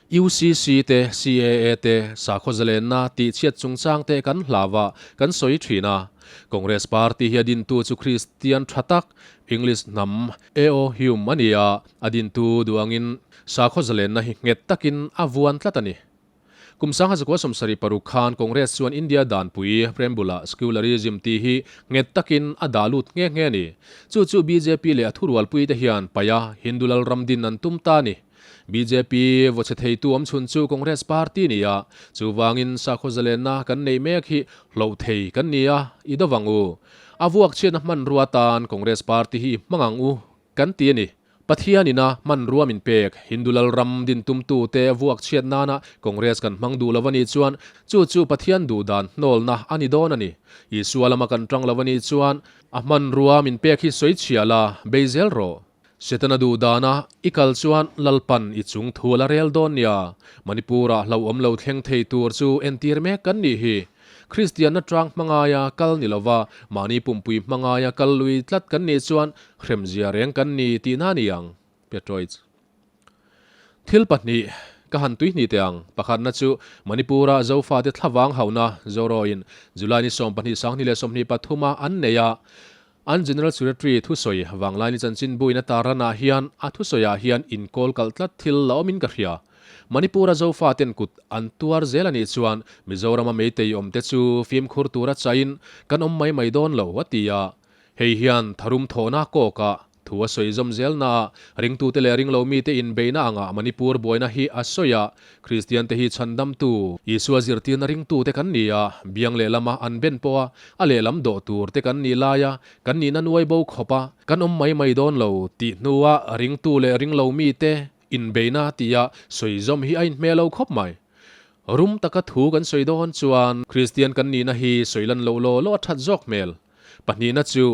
UCC te, CAA te, sakhaw zalenna tihchhiat chungchang te kan hlau a, kan sawi thin a. Congress Party hi a dintu chu Kristian tha tak, English hnam, A.O. Hume a ni a, a dintu duh angin sakhaw zalenna hi nghet takin a vuan tlat a ni. Kum 1976 khan Congress chuan India danpui Preamble-ah Secularism tih hi nghet takin a dah lut nghe nghe a ni. Chu chu bjp leh a thurualpui te hian paih a Hindu lalram din an tum ta a ni. Bjp vawchhe theitu awmchhun chu Congress party ni a, chuvangin sakhaw zalenna kan neih mek hi hloh thei kan ni a, i dovang u. A vuak chhiatna hmanrua tan Congress party hi i hmang ang u kan ti a ni. Pathian ina hmanrua min pek, Hindu lalram din tumtute vuak chhiat nana Congress kan hmang duh lo a nih chuan chu chu Pathian duh dan hnawlna a ni dawn a ni. Isua lama kan tang lo a nih chuan a hmanrua min pek hi sawi chhia la, bei zel rawh. Setana duh dana i kal chuan Lalpan i chung thu a la rel dawn nia. Manipur-ah hlauhawm lo thleng thei tur chu entir mek kan nih hi. Kristianna tang hmangaia kal ni lova mahni pumpui hmangaia kal lui tlat kan nih chuan hremzia reng kan ni tihna a ni ang, Petroich. Thil pahnih ka han tuihnih teh ang. Pakhatna chu Manipur-a Zofate thlavang hauhna Zoroin July ni 22, 2023-a an nei a, an General Secretary thusawi Vanglaini chanchinbuin a tarlanah hian a thusawiah hian inkawl kalh tlat thil la awmin ka hria. Manipur-a Zofaten kut an tuar zel a nih chuan Mizorama Meitei awmte chu fimkhur tura chaiin kan awm mai mai dawn lo, a ti a. Hei hian tharum thawhna kawkah thu a sawi zawm zel naah ringtute leh ringlo mite inbeihna angah Manipur buaina hi a sawi a, Kristiante hi chhandamtu Isua zirtirna ringtute kan ni a, biang lehlama an ben pawha a lehlam dawh turte kan nih laia kan nihna nuai bo khawpa kan awm mai mai dawn lo tih hnua ringtu leh ringlo mite Inbeihna tia sawi zawm hi a inhmeh lo khawp mai. Rum taka thu kan sawi dawn chuan Kristian kan nihna hi sawi lan loh law law a that zawk hmel. Pahnihna chu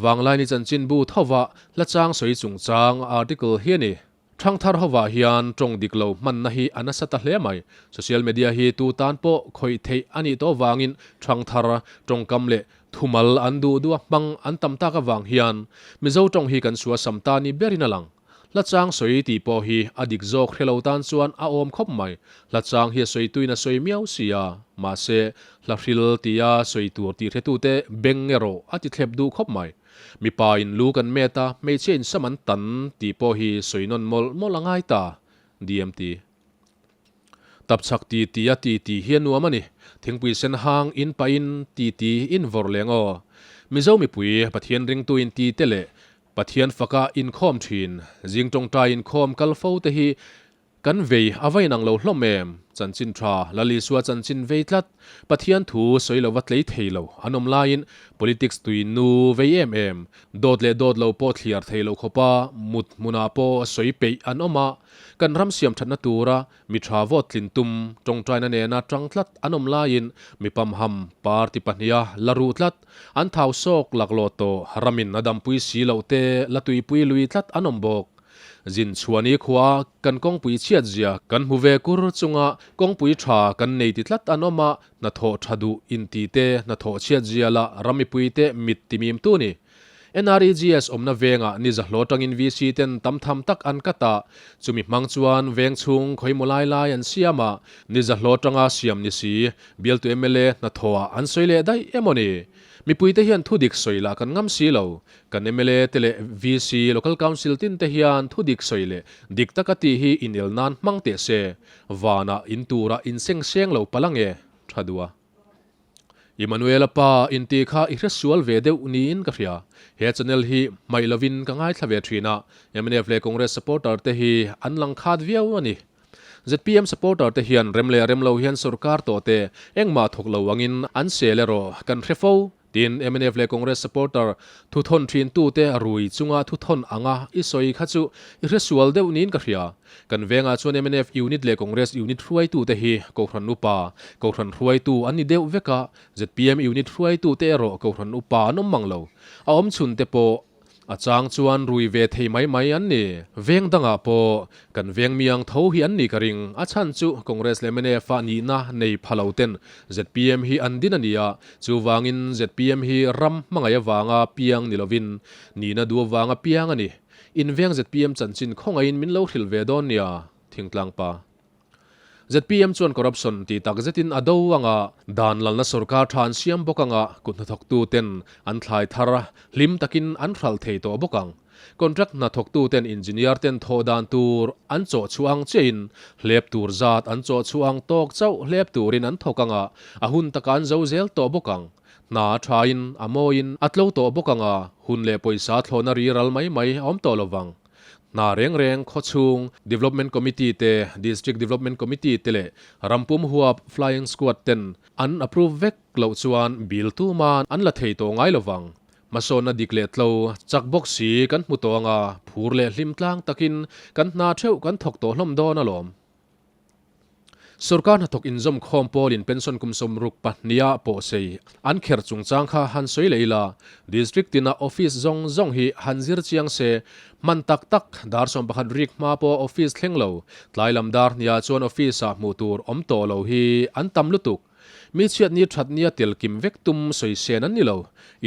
Vanglaini chanchinbu thova hla chang sawi chungchang article hi a ni. Thangthar hovah hian tawng dik lo hmanna hi a nasa ta hle mai. Social media hi tu tan pawh khawih theih a nih tawh vangin thangthar tawngkam leh thumal an duh duh a hmang an tam tak avang hian Mizo tawng hi kan suasam ta ni berin a lang. Hla chang sawi tih pawh hi a dik zawk hre lo tan chuan a awm khawp mai. Hla chang hi a sawi tuin a sawi miau si a, mahse hla hril tia sawi tur tih hretute beng erawh a ti thlep duh khawp mai. Mipa in lu kan met a, hmeichhia in sam an tan tih pawh hi sawi nawn mawlh mawlh a ngai ta. DMT. Tapchhak ti ti a ti ti hi a nuam a ni. Thingpui sen hang in pahin ti ti in vawrh leng aw. Mizo mipui Pathian ringtu in ti te leh Pathian faka inkhawm thin, zing tawngtai inkhawm kal fo te hi kan vei a va inang lo hlawm em? Chanchin tha, Lal Isua chanchin vei tlat, Pathian thu sawi lova tlei thei lo an awm laiin politics tui nu vei em em, dawt leh dawt lo pawh thliar thei lo khawpa mut hmunah pawh sawi peih an awm a, kan ram siam thatna tura Mi tha vawt tlin tum, tawngtaina nena tang tlat an awm laiin mi pamham party pahniha la ruh tlat, an thau sawk laklawh tawh ramin a dampui si loh te la tuipui lui tlat an awm bawk. Zin chhuani khua kan kawngpui chhiat zia kan hmu ve kur chunga kawngpui tha kan nei ti tlat an awm a, hnathawh tha duh inti te hnathawh chhiat zia lah ram mipui te mit timim tu ni. NREGS awmna vengah ni zahlaw atangin VC ten tam tham tak an kat a, chumi hmang chuan veng chhung khawimaw lai lai an siam a, ni zahlaw atanga siam ni si, bialtu mla hnathawhah an sawi leh daih emaw ni? Mipuite hian thudik sawi lah kan ngam si lo. Kan mla te leh VC, Local Council tin te hian thudik sawi leh dik taka tih hi inel nan hmang teh se, vanah in turah inseng seng lo palh ange, tha duh a. Emmanuela pa inti kha i hre sual ve deuh niin ka hria. He channel hi hmaih lovin ka ngaithla ve thin a, mnf leh Congress supporter te hi an lang khat viau a ni. Zpm supporter te hian rem leh rem lo hian sorkar tawh te engmah thawk lo angin an sel erawh kan hre fo. Tin, mnf leh Congress supporter thuthawn thin tute rui chunga thuthawn anga i sawi kha chu i hre sual deuh niin ka hria. Kan vengah chuan mnf unit leh Congress unit hruaitute hi Kohhran Upa, Kohhran hruaitu an ni deuh vek a, zpm unit hruaitute erawh Kohhran Upa an awm mang lo. A awm chhun te pawh a chang chuan rui ve thei mai mai an ni. Veng dangah pawh kan veng miang tho hi an ni ka ring. A chhan chu Congress leh mnf ah nihna nei pha lo ten zpm hi an din a ni a, chuvangin zpm hi ram hmangaih avanga piang ni lovin nihna duh avanga piang a ni. In veng zpm chanchin khawngaihin min lo hrilh ve dawn nia, Thingtlang pa. Zpm chuan corruption ti tak zetin a do ang a, dan lalna sorkar tha an siam bawk ang a, kut hnathawktu ten an thlai thar a, hlim takin an hralh thei tawh bawk ang. Contract hnathawktu ten engineer ten thawh dan tur an chawh chhuah ang chiahin hlep tur zat an chawh chhuah ang tawk chauh hlep turin an thawk ang a, a hun takah an zo zel tawh bawk ang. Hna a thain, a mawiin, a tlo tawh bawk ang a, hun leh pawisa thlawhna ri ral mai mai a awm tawh lovang. Hna reng reng khawchhung Development Committee te, District Development Committee te leh rampum huap Flying Squad ten an approve vek loh chuan bill tuman an la thei tawh ngai lovang. Hmasawnna dik leh tlo chak bawk si kan hmu tawh ang a, phur leh hlim tlang takin kan hna theuh kan thawk tawh hlawm dawn alawm. Sorkar hnathawk inzawm khawm pawlin pension kum 62 ah pawh sei an kher chungchang kha han sawi leh ila, District tina office zawng zawng hi han zir chiang se, hman tak tak dar 11 rik hma pawh office thleng lo, tlai lam dar hniah chuan office ah hmuh tur awm tawh lo hi an tam lutuk. Mi chhiatni thatnia tel kim vek tum sawi sen an ni lo.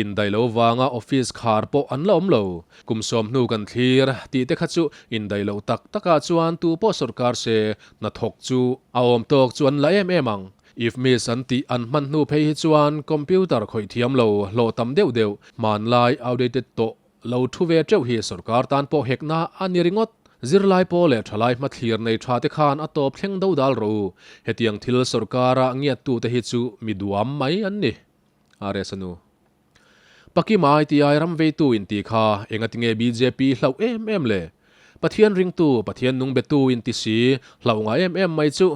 Indaih lo vanga office khar pawh an la awm lo. Kum 10 hnu kan thlir tih te kha chu indaih loh tak takah chuan tu pawh sorkar se hnathawk chu a awm tawk chu an la em em ang. If miss an tih an hman hnu phei hi chuan computer khawih thiam lo hlawh tam deuh deuh hmanlai outdated tawh Lo thu ve teuh hi sorkar tan pawh hekna a ni ringawt. Zirlai pawl leh thalai hmathlir nei tha te khan a tawp thleng do dal rawh u. Hetiang thil sorkara ngiattute hi chu mi duam mai an ni. RS a nu. Pakima ITI ram veitu inti kha engatinge bjp hlauh em em le? Pathian ringtu, Pathian nung betu inti si hlauh nga em em mai chu.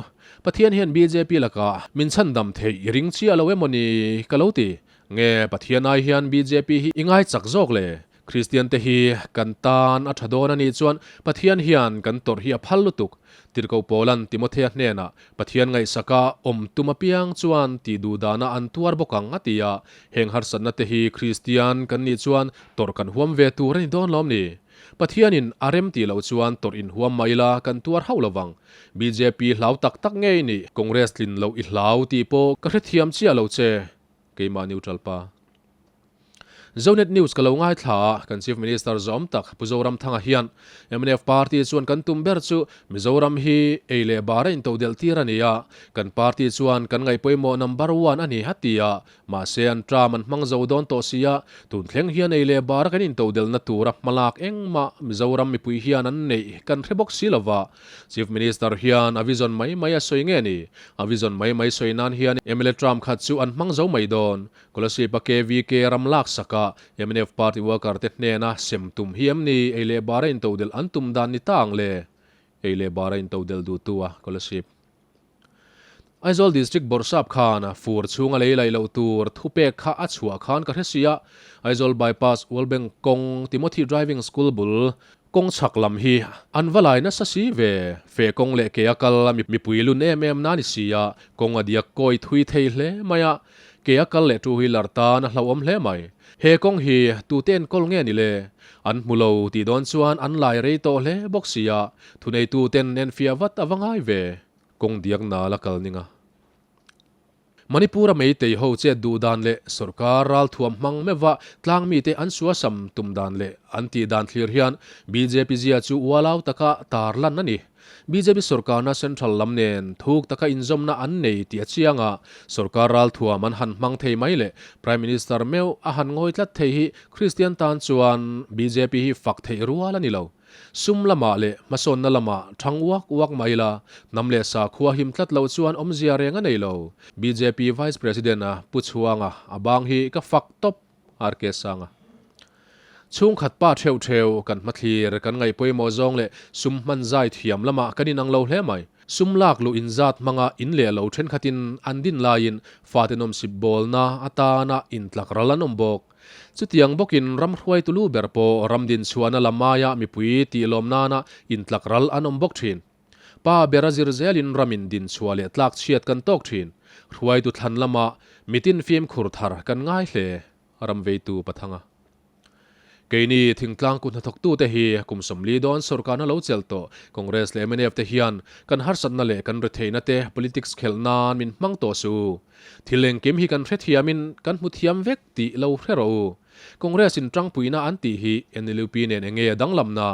Pathian hian bjp lakah min chhandam theih i ring chiah lo emaw ni ka lo ti. Nge Pathian ai hian bjp hi i ngai chak zawk le? Kristian te hi kan tan a tha dawn a nih chuan Pathian hian kan tawrh hi a phal lutuk. Tirhkoh Paulan Timothea hnenah Pathian ngaihsaka awm tum apiang chuan tih duh dana an tuar bawk ang a ti a, heng harsatna te hi Kristian kan nih chuan tawrh kan huam ve tur a ni dawn lawm ni? Pathianin a rem tih loh chuan tawrh inhuam mah ila kan tuar hauh lovang. Bjp hlau tak tak ngei nih Congress tlin loh i hlau tih pawh ka hrethiam chiah lo che. Keimah neutral pa. Zonet News ka lo ngaithla a, kan Chief Minister zawm tak Pu Zoramthanga hian mnf party chuan kan tum ber chu Mizoram hi ei leh bar a intodelh tir a ni a, kan party chuan kan ngaihpawimawh number one a ni a ti a, mahse an term an hmang zo dawn tawh si a, tun thleng hian ei leh bar a kan intodelhna tura hmalak engmah Mizoram mipui hian an neih kan hre bawk si lova, Chief Minister hian a vision mai mai a sawi nge ni? A vision mai mai sawi nan hian mla term khat chu an hmang zo mai dawn. Kolasib-a KVK ram lak saka mnf party worker te hnena sem tum hi em ni? Ei leh bara intodelh an tum dan ni ta ang le? Ei leh bara intodelh duhtu a Kolasib. Aizawl District Bawrhsap khan fur chhunga lei laih loh tur thupek kha a chhuah khan ka hre si a, Aizawl Bypass World Bank kawng Timothy Driving School bul Kawng chhak lam hi an va lai nasa si ve, fe kawng leh ke a kal a mipui lun em em na ni si a, kawng a diak kawi thui thei hle mai a, ke a kal leh two wheeler tan a hlauhawm hle mai. He kawng hi tute enkawl nge ni le? An hmu lo tih dawn chuan an lai rei tawh hle bawk si a, thuneitu ten enfiah vat a va ngai ve. Kawng diak nal a kal ning a. Manipur-a Meitei ho chet duh dan leh sorkar ralthuam hmang meuhva tlang mite an suasam tum dan leh an tih dan thlir hian bjp zia chu ualau taka tar lan a ni. Bjp sorkarna central lam nen thuk taka inzawmna an nei tih a chiang a, sorkar ralthuam an han hmang thei mai leh Prime Minister meuh a han ngawi tlat thei hi Kristian tan chuan bjp hi fak theih rual a ni lo. Sum lamah leh hmasawnna lamah thang uak uak mai ila, hnam leh sakhua him tlat loh chuan awmzia reng a nei lo. Bjp Vice President a Pu Chhuanga a bang hi ka fak tawp, RK Sanga. Chhungkhat pa theuh theuh kan hmathlir kan ngaih pawimawh zawng leh sum hman zai thiam lamah kan inang lo hle mai. Sum lak luh inzat hmanga in leh lo thenkhatin an din laiin fate nawmsip bawlna atana intlak ral an awm bawk. Chutiang bawkin ram hruaitu lu ber pawh ram dinchhuahna lam aia mipui tih lawm nana intlak ral an awm bawk thin. Pa bera zir zelin ramin dinchhuah leh tlak chhiat kan tawk thin. Hruaitu thlan lamah mitin fimkhur thar kan ngai hle, ram veitu Pathanga. Keini thingtlang kut hnathawktute hi kum 40 dawn sawrkarna lo chelh tawh Congress leh mnf te hian kan harsatna leh kan retheihna te politics khelh nan min hmang tawh suh u. Thil engkim hi kan hrethiamin kan hmu thiam vek tih lo hre rawh u. Congress in tangpuina an tih hi NLUP nen enge a danglamna?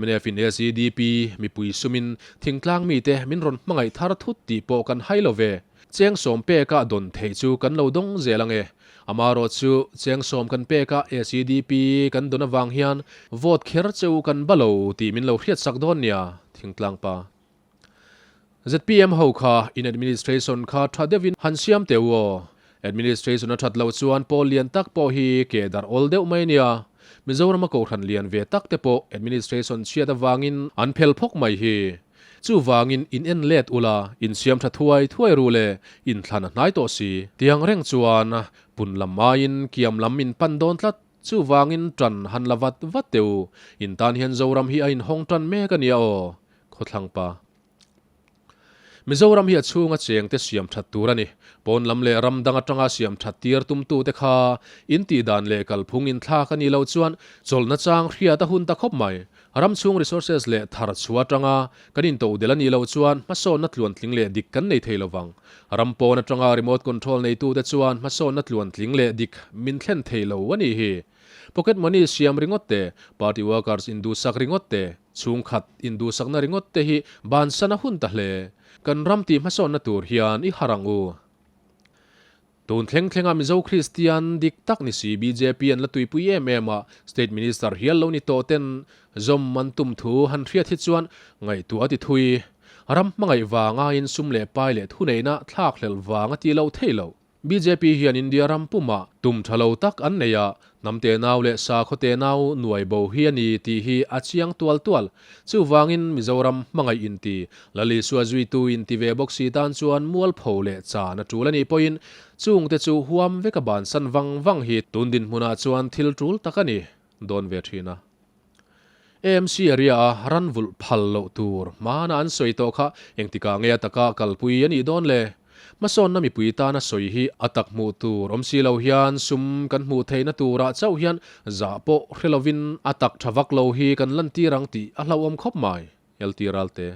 Mnf in SEDP mipui sumin thingtlang mite min rawn hmangaih thar thut tih pawh kan hai lo ve. Cheng sawm peka dawn theih chu kan lo dawng zel ange. Amarawh chu cheng sawm kan peka SEDP kan dawn avang hian vote kher cheu kan ba lo tih min lo hriatsak dawn nia, thingtlang pa. Zpm ho kha in administration kha tha deuhin han siam teh u aw. Administration a that loh chuan pawl lian tak pawh hi ke darh awl deuh mai nia. Mizorama kohhran lian ve tak te pawh administration chhiat avangin an phel phawk mai hi. Chuvangin in en let ula, in siam tha thuai thuai ru le, in thlan a hnai tawh si. Tiang reng chuan pun lam aiin kiam lam in pan dawn tlat. Chuvangin tan han la vat vat teh u. In tan hian Zoram hi a inhawng tan mek a nia aw. Khawthlang pa. Mizoram hi a chhunga cheng te siam that tur a ni. Pawn lam leh ram dang atanga siam that tir tumtu te kha in tih dan leh kalphung in thlak a nih loh chuan chawlhna chang hriat a hun ta khawp mai. Ram chhung resources leh thar chhuah atanga kan intodelh a nih loh chuan hmasawnna tluantling leh dik kan nei thei lovang. Ram pawn atanga remote control neitu te chuan hmasawnna tluantling leh dik min thlen thei lo a nih hi. Pocket money siam ringawt te, party workers induhsak ringawt te, Chhungkhat induhsakna ringawt te hi bansan a hun ta hle. Kan ram tih hmasawnna tur hian i harh ang u. Tun thleng thlenga Mizo Kristian dik tak ni si bjp an la tuipui em em a, State Minister hial lo ni tawh ten zawm an tum thu han hriat hi chuan ngaihtuah a ti thui. Ram hmangaih vangaiin sum leh pai leh thuneihna thlakhlelh vang a ti lo thei lo. Bjp hian India ram pumah tum tha lo tak an nei a, hnam tenau leh sakhaw tenau nuai bo hi a ni tih hi a chiang tual tual. Chuvangin Mizoram hmangaih inti, Lal Isua zuitu inti ve bawk si tan chuan mualpho leh chan a tul a nih pawhin chungte chu huam veka bansan vang vang hi tun dinhmunah chuan thil tul tak a ni dawn ve thin a. AMC area a ran vulh phal loh tur hmana an sawi tawh kha engtikah nge a taka kalpui a nih dawn le? Hmasawnna mipui tana sawi hi a tak hmuh tur awm si lo hian sum kan hmuh theihna turah chauh hian zah pawh hre lovin a tak tha vak lo hi kan lantir ang tih a hlauhawm khawp mai, LT Ralte.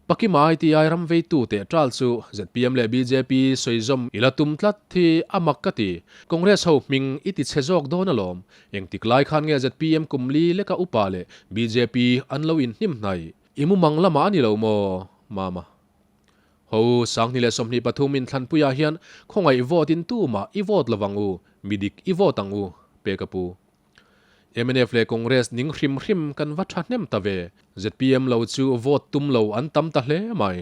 Pakima ITI ram veitu teh ṭal chu zpm leh bjp sawi zawm i la tum tlat hi a mak ka ti. Congress ho hming i ti chhe zawk dawn alawm. Engtik lai khan nge zpm kum li leka upa leh bjp an lo inhnim hnai? I mumang lamah a ni lo maw? Mama. Ho 2023 inthlanpuiah hian khawngaih vote in tumah i vote lovang u, midik i vote ang u, peka pu. Mnf leh Congress ning hrim hrim kan va tha hnem ta ve. Zpm lo chu vote tum lo an tam ta hle mai.